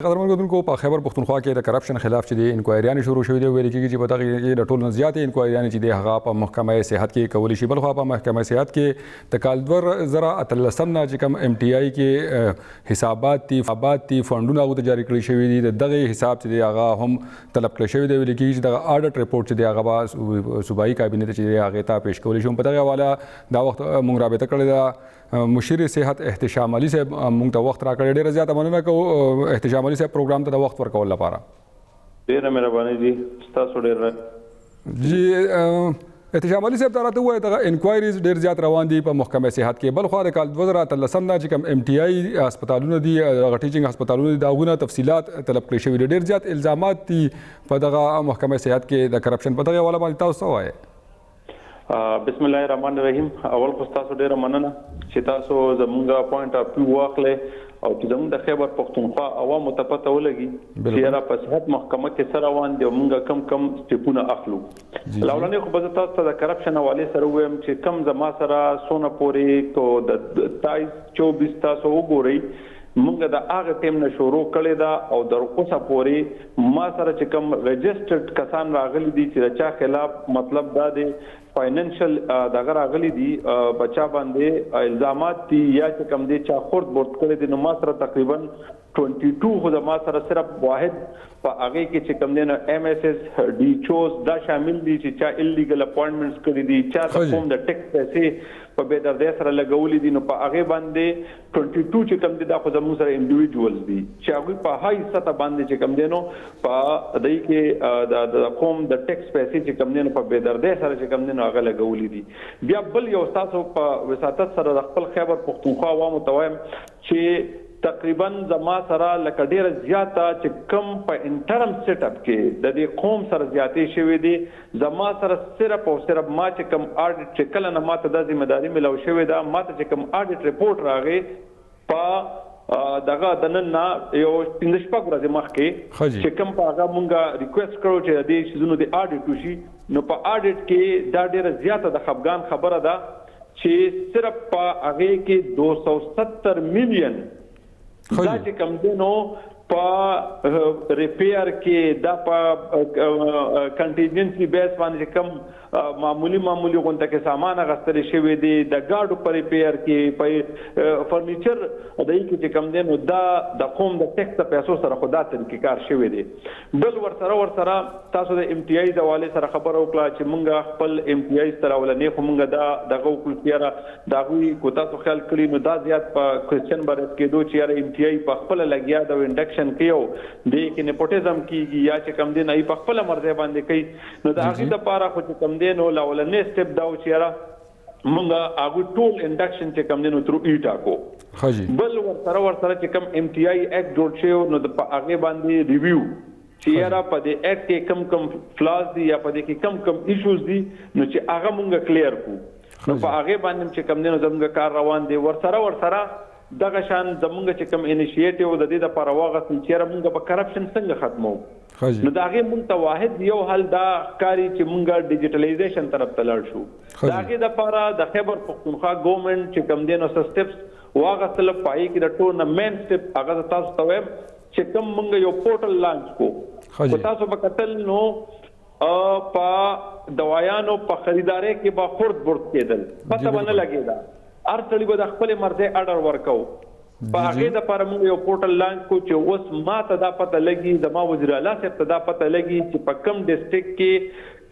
قدرمن کتونکو، په خیبر پښتونخوا کې د کرپشن خلاف چې دی انکوایریانې شروع شوې دي، ویل کېږي چې په دغه کې د ټولو نه زیاتې انکوایریانې چې دی هغه په محکمه صحت کې کولی شي. بلخوا په محکمه صحت کې د کال 2018 نه چې کوم ایم ټي آی کې حسابات دي، آباد دي، فنډونه هغه ته جاري کړی شوي دي، د دغه حساب چې دی هغه هم طلب کړی شوی دی. ویل کېږي چې دغه آډټ رپورټ چې دی هغه به صوبایي کابینې ته چې دی هغې ته پیش کولی شي. په دغه حواله دا وخت موږ رابطه کړې ده، مشیر صحت احتشام علي صاحب مونږ ته وخت راکړی. ډیره زیاته مننه کوو احتشام علي صاحب پروګرام ته د وخت ورکول لپاره. ډیره مهرباني جی، تاسو ډیر. جی احتشام علي صاحب، راته ووایه، دغه انکوایریز ډیر زیات روان دي په محکمه صحت کې، بلخوا د کال 2013 نه چې کوم ایم ټي آی هسپتالونه دي، دغه ټیچینګ هسپتالونه دي، د هغو نه تفصیلات طلب کړی شوي دي. ډیر زیات الزامات دي په دغه محکمه صحت کې د کرپشن. په دغه حواله باندې تاسو څه وایئ؟ بسم الله الرحمن الرحیم. اول خو تاسو ډیره مننه چې تاسو زمونږ point of view واخلئ او چې زمونږ د خیبر پښتونخوا عوامو ته پته ولګي چې یاره په صحت محکمه کې څه روان دي او مونږ کم کم سټیپونه اخلو. لومړنی خو به زه تاسو ته د کرپشن حوالې سره ووایم چې کم زما سره سونه پورې کو د 23 24 تاسو وګورئ، مونږ د هغه ټیم نه شروع کړې ده او در اوسه پورې ما سره چې کوم رجسټرډ کسان راغلي دي چې د چا خلاف، مطلب دا دی، فاینانشل دغه راغلي دي، بچا باندې الزامات دي یا چې کم دي چا خورد برد کړی دي، نو ما سره تقریبا 22 خو ما سره صرف واحد په هغه کې چې کم دي نو ایم ایس ایس ډي چوز دا شامل دي چې چا ایلیګل اپوینټمنټس کړی دي، چا د قوم د ټیکس پیسې په بے دردۍ سره لګولې دي، نو په هغه باندې 22 چې کم دي دا خو زموږ سره انډیویډوالز دي چې هغه په های سطح باندې چې کم دي نو په دای کې د قوم د ټیکس پیسې چې کم دي نو په بے دردۍ سره چې کم دي نو هغه لګولې دي. بیا بل یو تاسو په وساطت سره د خپل خیبر پښتونخوا عوامو ته وایم چې تقریبا زما سره لکه ډیره زیاته چې کم په انټرم سیټ اپ کې د دې قوم سره زیاتې شوې دي، زما سره صرف او صرف ما چې کم آډیټ، چې کله نه ماته دا ذمہ داری ملاو شوې ده، ماته چې کم آډیټ رپورټ راغی په دغه د نن نه یو 5 6 ورځې مخکې چې کوم په هغه مونږه ریکوست کړو چې د دې شیزونو د آډیټ وشي، نو په آډیټ کې دا ډیره زیاته د خفګان خبره ده چې صرف په هغه کې 270 میلیون دا چې کم دی نو په ریپیر کې، دا په کنټینجنسي بیس باندې کم معمولی معمولی غونته کې سامان اغستل شوی دی، د گاډو په ریپیر کې، په فرنیچر د یی کې چې کم دی نو دا د قوم د ټیکس د پیسو سره خدا طریقې کار شوی دی. بل ورسره تاسو د ایم ټي آی د والي سره خبر وکړه چې مونږه خپل ایم ټي آی سره ولنې خو مونږه دا دغه وکړو چې یاره دا غوي کو تاسو خیال کړی نو دا زیات په کوېسچن باندې کېدو چې یاره ایم ټي آی په خپل لګیا د انډکشن کوي، د کې نیپوټیزم کیږي یا چې کم دی نه په خپل مرزه باندې کوي. نو د هغې دپاره خو چې کم دی نو لاولنې سټپ دا و چې یاره مونږ هغه ټول انډکشن چې کم دی نو ترو ای ټاکو. بل ورسره چې کم ایم ټي آی اکټ جوړ شوی نو د په هغې باندې ریویو چې یاره په دې اکټ کې کم کم فلاز دي یا په دې کې کم کم ایشوز دي، نو چې هغه مونږ کلیر کو، نو په هغه باندې چې کم دی نو زمونږ کار روان دی. ورسره دغه شان زمونږ چې کوم انیشیټیو د دې لپاره واغستل چې یاره مونږ به کرپشن څنګه ختمو، نو د هغې مونږ ته واحد یو حل دا ښکاري چې مونږ ډیجیټلایزیشن طرف ته لاړ شو. د هغې دپاره د خیبر پښتونخوا ګورنمنټ چې کوم دی نو څه سټپس واغستل. په هغې کې د ټولو نه مین سټپ هغه زه تاسو ته وایم چې کوم مونږ یو پورټل لانچ کو. خو تاسو به کتل نو په دوایانو په خریدارۍ کې به خورد برد کېدل، پته به نه لګېده، هر سړي به د خپلې مرضۍ ارډر ورکاو. په هغې دپاره موږ یو پورټل لانچ کو چې اوس ما ته دا پته لګي، زما وزیر اعلی صاحب ته دا پته لګي چې په کم ډسټریکټ کې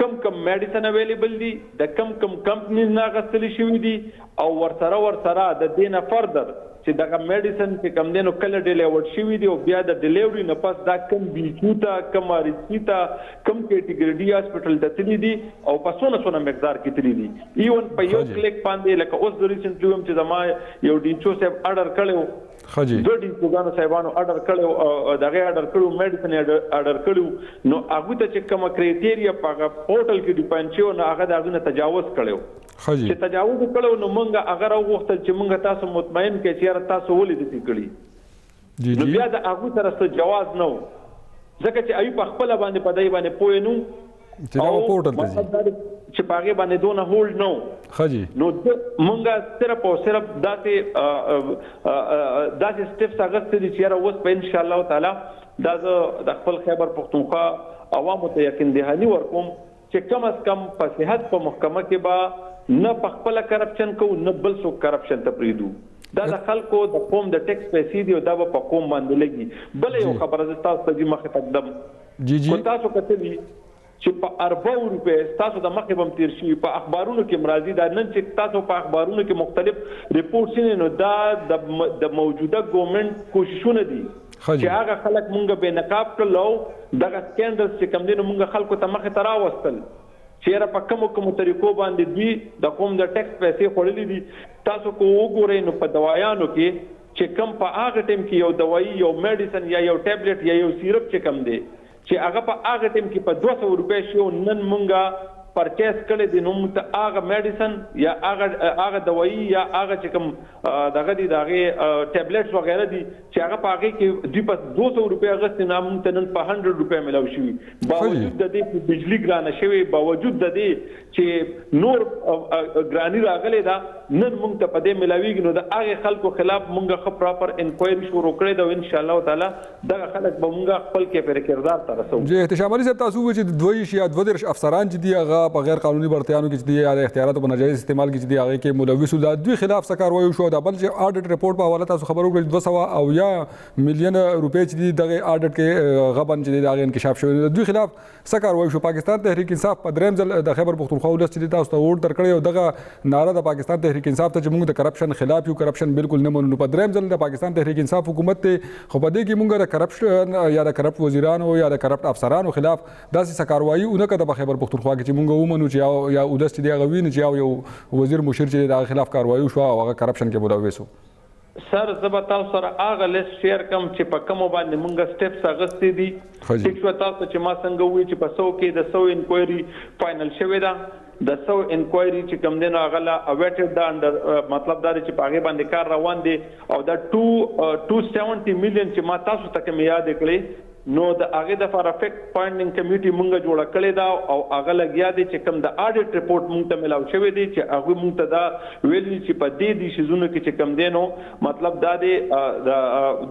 کم کم میډیسن اویلیبل دي، د کم کم کمپنیز نه اخیستل شوي دي، او ورسره د دې نه فردر چې دغه میډیسن چې کم دی نو کله ډیلیورډ شوي دي او بیا د ډیلیوري نه پس دا کم بي ایچ ته، کم آر ایچ سی ته، کم کیټیګري ډي هاسپټل ته تللي دي او په څونه څونه مقدار کې تللي دي. ایون په یو کلیک باندې، لکه اوس زه ریسنټلی وم چې زما یو ډي ایچ او صاحب ارډر کړی و، دوه ډي ایچ صاحبانو ارډر کړی و، دغه ارډر کړو، میډیسن ارډر کړو، نو هغه ته چې کومه کرایټیریا په هغه پورټل کې ډیفاین شوی نو هغه د هغه نه تجاوز کړو. چې تجاوز کړو نو مونږ هغه راوغوښتل چې مونږ تاسو مطمئن کړئ چې یاره تاسو ولې داسې کړي. نو بیا د هغوی سره څه جواز نه و، ځکه چې هغوی په خپله باندې په دی باندې پوه نه. چې دا او پورټل ته ځي. مطلب دا دی چې په هغې باندې دونه هولډ نه و. ښه جي. نو مونږه صرف او صرف داسې داسې سټیپس اخیستي دي چې یاره اوس به ان شاء الله تعالی دا زه د خپل خیبر پښتونخوا عوامو ته یقین دهاني ورکوم چې کم از کم په صحت په محکمه کې به نه په خپله کرپشن کوو، نه بل څوک کرپشن ته پرېږدو. دا د خلکو د قوم د ټیکس پیسې دي او دا به په قوم باندې لګي. بله یو خبره زه تاسو ته جي مخې ته ږدم. جی جی. خو تاسو کتلي چې په ارباو روپۍ ستاسو د مخې به هم تېر شوي، په اخبارونو کې هم راځي. دا نن چې تاسو په اخبارونو کې مختلف رپورټس وینئ، نو دا د موجوده ګورنمنټ کوششونه دي چې هغه خلک مونږ بې نقاب کړل او دغه سکینډلز چې کوم دي نو مونږ خلکو ته مخې ته راوستل چې یاره په کومو کومو طریقو باندې دوی د قوم د ټیکس پیسې خوړلې دي. تاسو که وګورئ نو په دوایانو کې چې کوم په هغه ټایم کې یو دوایي، یو میډیسن یا یو ټابلیټ یا یو سیرپ چې کوم دی چې هغه په هغه ټایم کې په 200 روپۍ شي او نن مونږ پرچیز کړی دی، نو مونږ ته هغه میډیسن یا هغه دوایي یا هغه چې کوم دغه دي د هغې ټابلیټس وغیره دي چې هغه په هغې کې دوی په 200 روپۍ اخیستې، نو مونږ ته نن په 100 روپۍ میلاو شوي. باوجود د دې چې بجلي ګرانه شوې، باوجود د دې چې نور ګراني راغلې ده، نن مونږ ته په دې میلاویږي. نو د هغې خلکو خلاف مونږ ښه پراپر انکوایري شروع کړې ده او ان شاء الله تعالی دغه خلک به مونږ خپل کیفر کردار ته رسوو. جی احتشام علي صاحب، تاسو وویل چې 22 یا 32 افسران چې دي هغه په غیر قانوني برتیانو کې چې دي یا د اختیاراتو په ناجایز استعمال کې چې دي هغې کې ملوث وو، دا دوی خلاف څه کاروایي وشوه؟ دا بل چې آډټ رپورټ په حواله تاسو خبر وکړئ چې 200 میلیون روپۍ چې دي دغې آډټ کې غبن چې دی د هغې انکشاف شوی، د دوی خلاف څه کاروایي وشو؟ پاکستان تحریک انصاف په دریم ځل د خیبر پښتونخوا ولس چې دی تاسو ته ووټ درکړی او دغه ناره د پاکستان تحریک انصاف ته چې موږ د کرپشن خلاف یو، کرپشن بالکل نه منو. په دریم ځل د پاکستان تحریک انصاف حکومت دی، خو په دې کې موږ د کرپشن یا د کرپټ وزیرانو یا د کرپټ افسرانو خلاف داسې څه کاروایي ونه کړه په خیبر پښتونخوا کې چې موږ ومنو چې یا ولس چې دی هغه ویني چې یو وزیر مشیر چې دی د هغه خلاف کاروایي وشوه او هغه کرپشن کې ملوث و. سر زه به تاسو سره هغه لیست شیر کړم چې په کومو باندې مونږ سټیپس اخیستي دي. ټیک شوه؟ تاسو چې ما څنګه وویل چې په 100 کې د 100 انکوایري فاینل شوې ده، د 100 انکوایري چې کوم دی نو هغه لا اویټډ ده، انډر مطلب دا دی چې په هغې باندې کار روان دی. او دا 270 میلیون چې ما تاسو ته کومې یادې کړې، نو د هغې دپاره فیکټ فایندینګ کمیټي مونږ جوړه کړې ده او هغه لګیا دی چې کوم د آډیټ رپورټ مونږ ته میلاو شوی دی چې هغوی مونږ ته دا ویلي چې په دې دې شیزونو کې چې کوم دی نو مطلب دا دی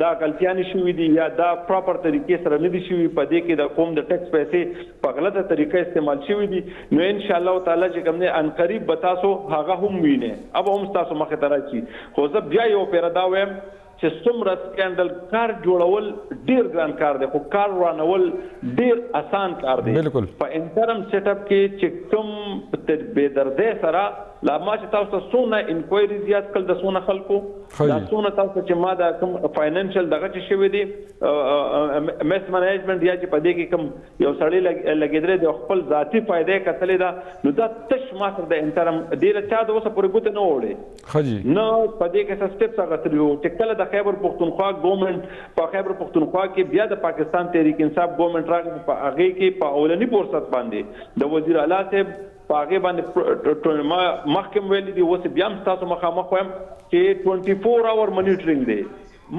دا غلطیانې شوې دي یا دا پراپر طریقې سره نه دي شوي، په دې کې د قوم د ټیکس پیسې په غلطه طریقه استعمال شوي دي. نو ان شاء الله تعالی چې کوم دی عنقریب به تاسو هغه هم وینئ، هغه هم ستاسو مخې ته راشي. خو زه بیا یو پیره دا وایم چې څومره سکینډل کار جوړول ډیر ګران کار دی، خو کار ورانول ډیر اسان کار دی. په انټرم سیټ اپ کې چې کوم بې دردۍ سره لا ما چې تاسو ته څونه انکوایري زیات کړل د څونه خلکو، دا څونه تاسو چې ما دا کوم فاینانشل دغه چې شوی دی میس منیجمنټ یا چې په دې کې کوم یو سړی لګېدلی دی او خپل ذاتي فایده یې کتلې ده، نو دا تش ما سره د انټرم دې له چا د اوسه پورې ګوتې نه وړې، نه په دې کې څه سټیپس اخیستلي وو. چې کله د خیبر پښتونخوا ګورنمنټ په خیبر پښتونخوا کې بیا د پاکستان تحریک انصاف ګورنمنټ راغی، په هغې کې په اولني فرصت باندې د وزیر اعلی صاحب په هغې باندې ما مخکې هم ویلي دي، اوس بیا هم ستاسو مخامخ وایم چې 24 اور مانیټرینګ دی.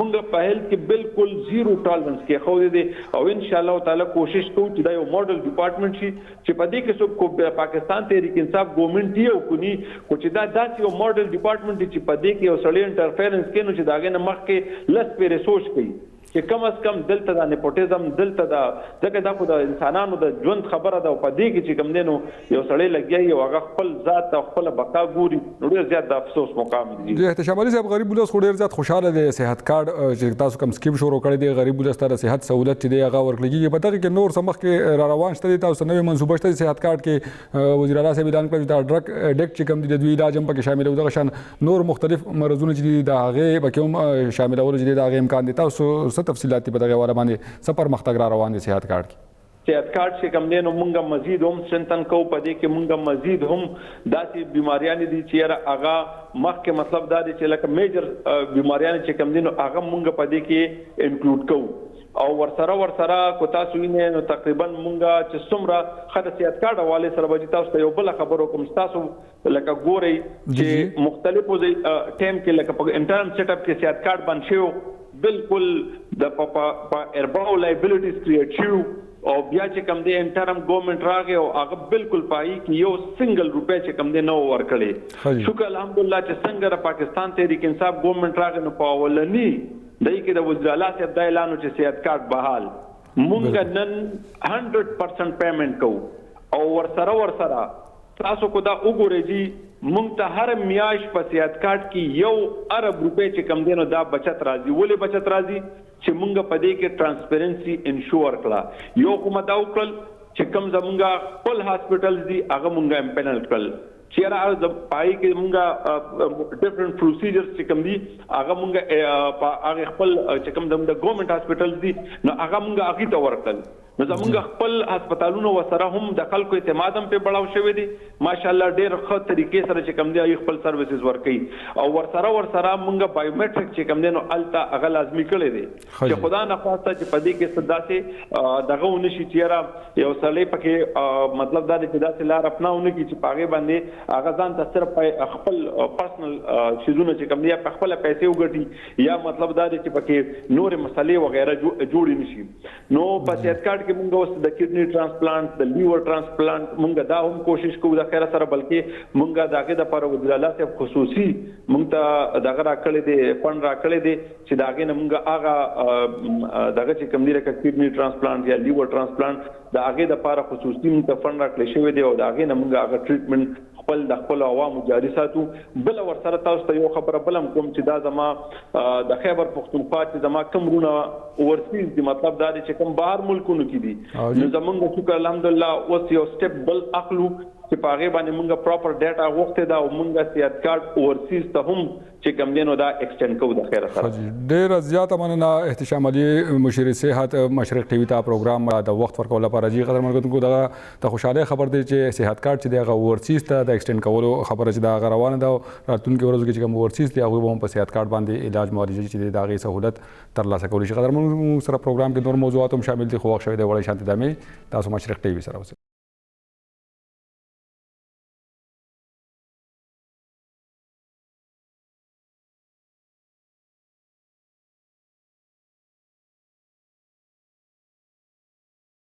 مونږ په هیلث کې بالکل زیرو ټالرنس کېښودی دی او ان شاء الله تعالی کوشش کوو چې دا یو ماډل ډپارټمنټ شي چې په دې کې څوک پاکستان تحریک انصاف ګورنمنټ یې او کني، خو چې دا داسې یو ماډل ډپارټمنټ دی چې په دې کې یو سړی انټرفیرنس کوي نو چې د هغې نه مخکې 10 پیرې سوچ کوي چې کم از کم دلته دا نیپوټیزم دلته دا، ځکه دا خو د انسانانو د ژوند خبره ده او په دې کې چې کوم دی نو یو سړی لګیا وي او هغه خپل ذات او خپله بقا ګوري، نو ډېر زیات د افسوس مقام دی. جی احتشام علي صاحب، غریب ولس خو ډېر زیات خوشحاله دی. صحت کارت چې تاسو کوم سکیم شروع کړی دی غریب ولس ته د صحت سهولت چې دی هغه ورکړل کېږي، په دغه کې نور څه مخکې را روان شته دی؟ تاسو نوې منصوبه شته صحت کارت کې وزیر اعلی صاحب اعلان کړی چې دا ډرګ اډیکټ چې کوم دی د دوی علاج هم پکې شامل او دغه شان نور مختلف مرضونه چې دي د هغې پکې هم شاملولو چې دی د هغې امکان دی. تاسو څه تفصیلات دي په دغه حواله باندې، څه پرمختګ را روان دي صحت کارت کې؟ صحت کارت چې کوم دی نو مونږ مزید هم سټرینتن کوو، په دې کې مونږ مزید هم داسې بیماریانې دي چې یاره هغه مخکې مطلب دا دی چې لکه میجر بیماریانې چې کوم دي نو هغه مونږ په دې کې انکلوډ کوو. او ورسره کو تاسو وینئ نو تقریبا مونږ چې څومره ښه د صحت کارت حوالې سره به چې تاسو ته یو بله خبره وکړم، ستاسو لکه ګورئ چې مختلفو ټایم کې لکه په انټرن سیټ اپ کې صحت کارت بند شوی، بالکل د په ارباو لایبیلیټیز کریټ شوي. او بیا چې کوم دی انټرم ګورنمنت راغی او هغه بالکل پای کې یو سنگل روپۍ چې کوم دی نو ورکړي. شکر الحمدلله چې څنګه د پاکستان تحریک انصاف ګورنمنت راغی، نو په اولنی دای کې د وزیر اعلی صاحب دا اعلان چې صحت کارت بحال، مونږ نن 100% پیمنټ کوو. او ورسره تاسو کو دا وګورئ جی، مونږ ته هر میاشت په صحت کارت کې 1 ارب روپۍ چې کم دی نو دا بچت راځي. ولې بچت راځي؟ چې مونږ په دې کې ترانسپیرنسي انشور کړه. یو خو ما دا وکړل چې کم زمونږ خپل هاسپټلز دي هغه مونږ امپینل کړل، چې یاره د پای کې مونږ ډیفرنٹ پروسیجرز چې کوم دي هغه مونږ په هغه خپل چې کوم د ګورنمنت هاسپټلز دي نو هغه مونږ هغه ته ورکړل. نو زمونږ خپل هسپتالونو وسره هم د خلکو اعتماد هم په بڑاو شوی دی، ماشاءالله ډیر ښه طریقې سره چې کوم دی هغوی خپل سرویسز ورکوي. او ورسره مونږ بایومټریک چې کوم دی نو هلته هغه لازمي کړی دی چې خدا نخواسته چې په دې کې څه داسې دغه ونه شي چې یاره یو سړی پکې مطلب دا دی چې داسې لار اپنا ونه کړي چې په هغې باندې هغه ځان ته صرف خپل پرسنل شیزونه چې کوم دی یا په خپله پیسې وګټي، یا مطلب دا دی چې پکې نورې مسلې وغیره جوړې نه شي. نو په صحت کارت کې مونږ اوس د کډنی ترانسپلانټ، د لیور ترانسپلانټ مونږ دا هم کوشش کوو د خیره سره، بلکې مونږ د هغې دپاره وزیر اعلی صاحب خصوصي مونږ ته دغه راکړی دی، فنډ راکړی دی چې د هغې نه مونږ هغه دغه چې کوم دی لکه کډنی ترانسپلانټ یا لیور ترانسپلانټ د هغې دپاره خصوصي مونږ ته فنډ راکړی شوی دی او د هغې نه مونږ هغه ټریټمنټ خپل د خپل عوامو جاری ساتو. بل ورسره تاسو ته یو خبره بل هم کوم چې دا زما د خیبر پښتونخوا چې زما کوم وروڼه اوورسیز دي، مطلب دا دی چې کوم بهر ملکونو کې دي، نو زمونږ شکر الحمدلله اوس یو سټپ بل اخلو چې په هغې باندې مونږ پراپر ډیټا غوښتې ده او مونږ صحت کارت اوورسیز ته هم چې کوم دی نو دا ایکسټند کوو د خیره سره. ډېره زیاته مننه احتشام علي مشیر صحت مشرق ټي وي ته پروګرام د وخت ورکولو لپاره. جی قدرمن کتونکو، دغه د خوشحالۍ خبر دی چې صحت کارت چې دی هغه اوورسیز ته د ایکسټند کولو خبره چې دا هغه روانه ده او راتلونکو ورځو کې چې کوم اوورسیز دی هغوی به هم په صحت کارت باندې علاج معالجه چې دی د هغې سهولت ترلاسه کولی شي. قدرمن سره پروګرام کې نور موضوعات هم شامل دي، خو وخت شوی دی وړې شانتې دمې. تاسو مشرق ټي وي سره اوسئ.